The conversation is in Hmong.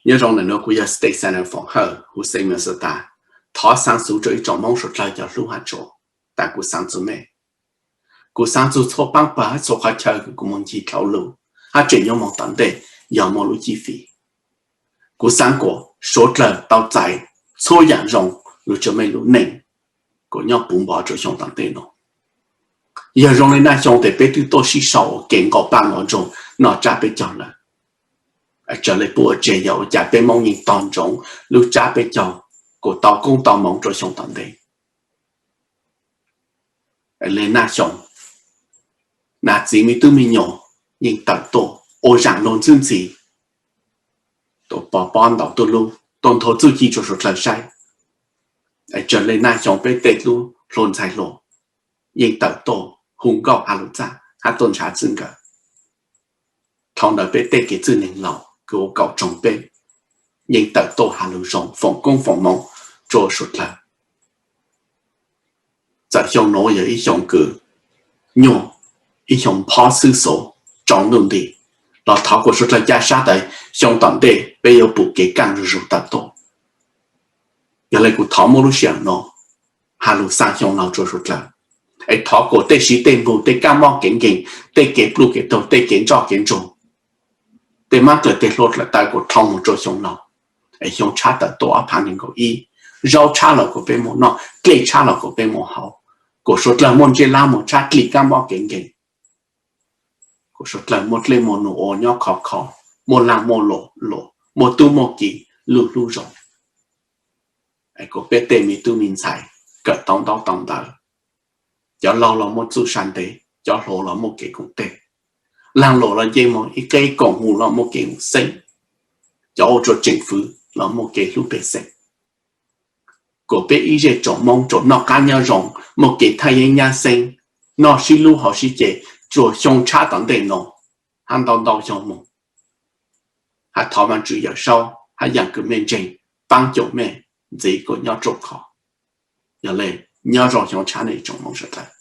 Nyob zoo ntawm nuav kuv yog State Senator Foom Hawj, hu xeem Minnesota. Thov xaav xuv rua ib tsoom Moob suav dlawg cov hlub hab tshua, tas kuv xaav txug mej. Kuv xaav txug txhua paab pawg hab txhua qhov chaw kws kuv moog ncig dlhau lug hab tseem yuav moog tom ntej yog muaj lub cib fim. Kuv xaav kuas suav dlawg tau txais txhua yaam zoo lug tsua mej lub neej kuas nyob puv npo rua xyoo tom ntej nuav. Yog zoo le naj xyoo tes peb twb tuaj sib sau ua ke nkaus paj nkaus ntsoog noj tsab peb caug lawm. Raws le puab ua tseg yog ua cas peb Moob yeej tog ntsoov lub tsab peb caug kuas tau koob tau moov rua xyoo tom ntej. Le naj xyoo, nam txiv me tub me nyuam yeej tawm tuaj ua zaam lug ntxwb ntxhi, tuaj pov pob ntaus tuj lub tuaj nthuav txuj ci rua suav dlawg saib. Raws le naj xyoo peb tej tub hluas ntxhais hluas yeej tawm tuaj hu nkauj has lug txaj hab tuaj ntshaw txwj nkawm. Dhau ntawd peb tej kev txwj neeg laus kws ua kaum tsoom peb yeej tawm tuaj has lug zoo foom koob foom moov rua suav dlawg. Txawm xyoo nuav yog ib xyoo kws nyuaj, ib xyoo phob xwb xov, tsaus ntuj nti, los thov kuas suav dlawg ca sab tas xyoo tom ntej peb yuav pum kev kaaj zuj zug tawm tuaj. Yog le kuv thov muab lub sij hawm nuav has lug xaa xyoo laug rua suav dlawg, es thov kuas tej siv tej npug, tej kaaj mob kev nkeeg, tej kev pluj kev tuag, tej kev ntsoj kev ntsuag, tej mab dlawm tej hlua dlawm taw kuas dhau moog rua xyoo laug, es xyoo tshab tawm tuaj ob phav nees nkaum ib, zaub tshab los kuas peb muaj noj, dlej tshab los kuas peb muaj haus, kuas suav dlawg muaj ntsej lab muag tshab dlim kaaj mob kev nkeeg, kuas suav dlawg muaj dlej muaj num ua nyob khov kho, muaj laag muaj luam, muaj tub muaj ki, lub hlub zoo. Kuas peb tej me tub me ntxhais kawm tau ntaub tau ntawv, cov laug los muaj txuj sa ntev, cov hluas los muaj kev koom teg, laag luam los nce moog ib qeb, koom mus los muaj kev mus xeeb, cov ua rua tseem fwv los muaj kev hlub pej xeem. Kuas peb ib zej tsoom Moob tsuas noj qab nyob zoo, muaj kev thaj yeeb nyab xeeb, noj sib hlub hauv sib ce, rua xyoo tshab tom ntej nuav hab ntau ntau xyoo moog. Hab thov Vaajtswv Yawm Saub hab yaam kws mej ntseeg paab cuam mej ntxiv kuas nyob ruaj khov. Yog le, nyob zoo xyoo tshab nej tsoom Moob suav dlawg.